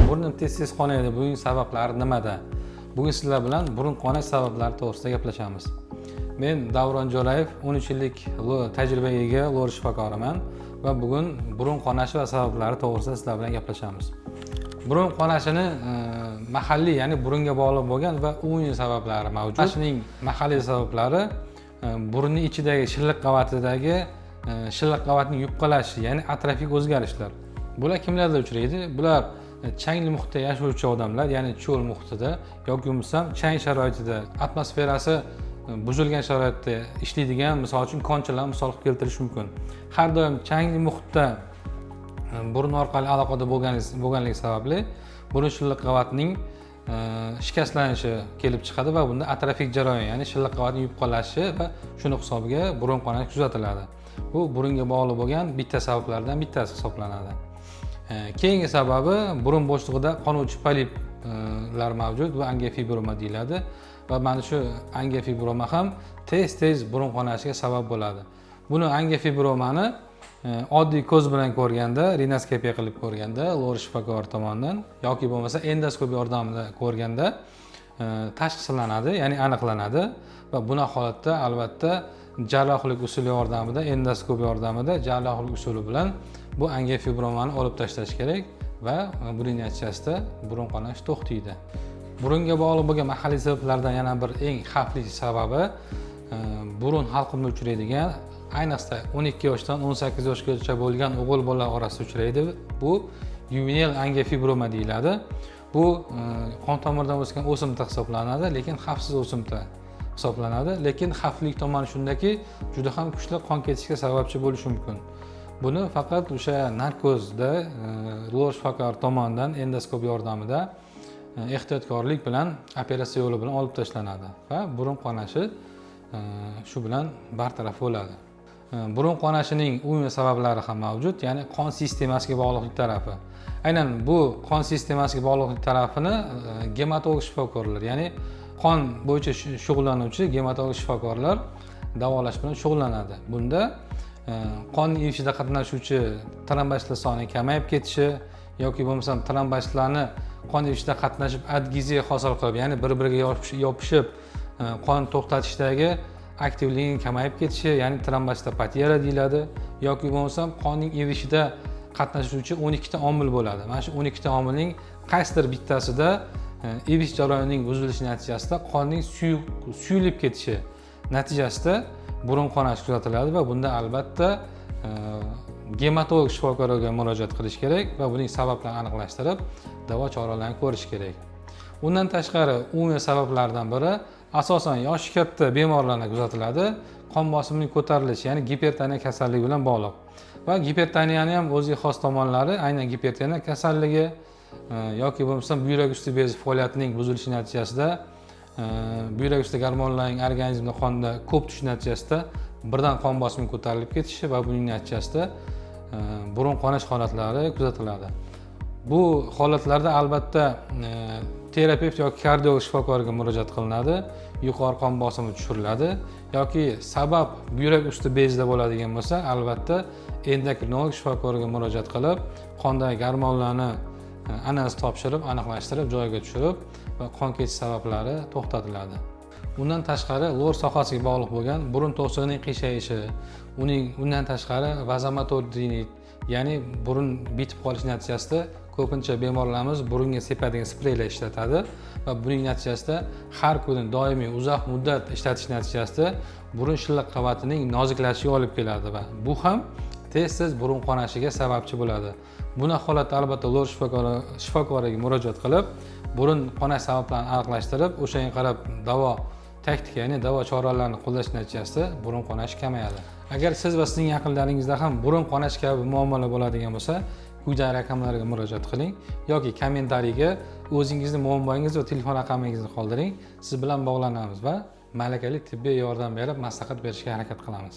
Burnim tez tez qonaydi, buning sabablari nimada? Bugun sizlar bilan burun qonash sabablari to'g'risida gaplashamiz. Men Davron Jo'rayev, 13 yillik tajribaga ega lor shifokoriman va bugun burun qonashi va sabablari to'g'risida sizlar bilan gaplashamiz. Burun qonashini mahalliy, ya'ni burunga bog'liq bo'lgan va umumiy sabablari mavjud. Qonashining mahalliy sabablari burunning ichidagi shilliq qavatidagi shilliq qavatning yupqalashi, ya'ni atrofik o'zgarishlar. Bular kimlarda uchraydi? Bular changli muhitda yashovchi odamlar, ya'ni cho'l muhitida yoki bo'lmasam chang sharoitida, atmosferasi buzilgan sharoitda ishlaydigan, misol uchun, konchilarni misol qilib keltirish mumkin. Har doim changli muhitda burun orqali aloqada bo'lganligi sababli burun shilliq qavatining shikastlanishi kelib chiqadi va bunda atrofik jarayon, ya'ni shilliq qavatning yupqalashi va shuni hisobiga burun qonash kuzatiladi. Bu burunga bog'liq bo'lgan bitta sabablardan bittasi hisoblanadi. Keyingi sababi burun bo'shlig'ida qonuvchi poliplar mavjud, bu angiofibroma deyiladi va mana shu angiofibroma ham tez tez burun qonashiga sabab bo'ladi. Buni, angiofibromani oddiy ko'z bilan ko'rganda, rinoskopiya qilib ko'rganda lor shifokor tomonidan yoki bo'lmasa endoskop yordamida ko'rganda tashxislanadi, ya'ni aniqlanadi va bunaqa holatda albatta jarrohlik usuli yordamida, endoskop yordamida jarrohlik usuli bilan bu angiofibromani olib tashlash kerak va buning natijasida burun qonash to'xtaydi. Burunga bog'liq bo'lgan mahalliy sabablardan yana bir eng xavfli sababi burun halqumida uchraydigan, ayniqsa 12 yoshdan 18 yoshgacha bo'lgan o'g'il bolalar orasida uchraydi. Bu yuvenil angiofibroma deyiladi. Bu qon tomirdan o'sgan o'simta hisoblanadi, lekin xavfsiz o'simta hisoblanadi. Lekin xavfli tomoni shundaki, juda ham kuchli qon ketishga sababchi bo'lishi mumkin. Buni faqat o'sha narkozda lor shifokor tomonidan endoskop yordamida ehtiyotkorlik bilan operatsiya yo'li bilan olib tashlanadi va burun qonashi shu bilan bartaraf bo'ladi. Burun qonashining umumiy sabablari ham mavjud, ya'ni qon sistemasiga bog'liqlik tarafi. Aynan bu qon sistemasiga bog'liqlik tarafini gematolog shifokorlar, ya'ni qon bo'yicha shug'ullanuvchi gematolog shifokorlar davolash bilan shug'ullanadi. Bunda qon ivishida qatnashuvchi trombositlar soni kamayib ketishi yoki bo'lmasam trombositlarni qon ivishida qatnashib, adgeziya hosil qilib, ya'ni bir biriga yopishib, qon to'xtatishdagi aktivligining kamayib ketishi, ya'ni trombositopatiya deyiladi, yoki bo'lmasam qonning ivishida qatnashuvchi 12 ta omil bo'ladi. Mana shu 12 ta omilning qaysidir bittasida ivish jarayonining buzilishi natijasida qonning suyuq suyulib ketishi natijasida burun qonash kuzatiladi va bunda albatta gematolog shifokoriga murojaat qilish kerak va buning sabablarini aniqlashtirib, davo choralarini ko'rish kerak. Undan tashqari, umumiy sabablardan biri asosan yoshi katta bemorlarda kuzatiladi, qon bosimining ko'tarilishi, ya'ni gipertoniya kasalligi bilan bog'liq. Va gipertoniyani ham o'ziga xos tomonlari, aynan gipertoniya kasalligi yoki bo'lmasam buyrak usti bezi faoliyatining buzilishi natijasida buyrak usti gormonlarning organizmda, qonda ko'p tushishi natijasida birdan qon bosimi ko'tarilib ketishi va buning natijasida burun qonash holatlari kuzatiladi. Bu holatlarda albatta terapevt yoki kardiolog shifokoriga murojaat qilinadi, yuqori qon bosimi tushiriladi yoki sabab buyrak usti bezida bo'ladigan bo'lsa, albatta endokrinolog shifokoriga murojaat qilib, qondagi gormonlarni analiz topshirib, aniqlashtirib, joyiga tushirib va qon ketish sabablari to'xtatiladi. Undan tashqari, lor sohasiga bog'liq bo'lgan burun to'sig'ining qiyshayishi, uning undan tashqari vazomotor rinit, ya'ni burun bitib qolishi natijasida ko'pincha bemorlarimiz burunga sepadigan spreylar ishlatadi va buning natijasida har kuni doimiy uzoq muddat ishlatish natijasida burun shilliq qavatining noziklashishiga olib keladi va bu ham tez tez burun qonashiga sababchi bo'ladi. Bunaqa holatda albatta lor shifokoriga murojaat qilib, burun qonash sabablarini aniqlashtirib, o'shanga qarab davo taktika, ya'ni davo choralarini qo'llash natijasida burun qonash kamayadi. Agar siz va sizning yaqinlaringizda ham burun qonash kabi muammolar bo'ladigan bo'lsa, quyidagi raqamlarga murojaat qiling yoki kommentariyga o'zingizni muammoyingiz va telefon raqamingizni qoldiring. Siz bilan bog'lanamiz va malakali tibbiy yordam berib, maslahat berishga harakat qilamiz.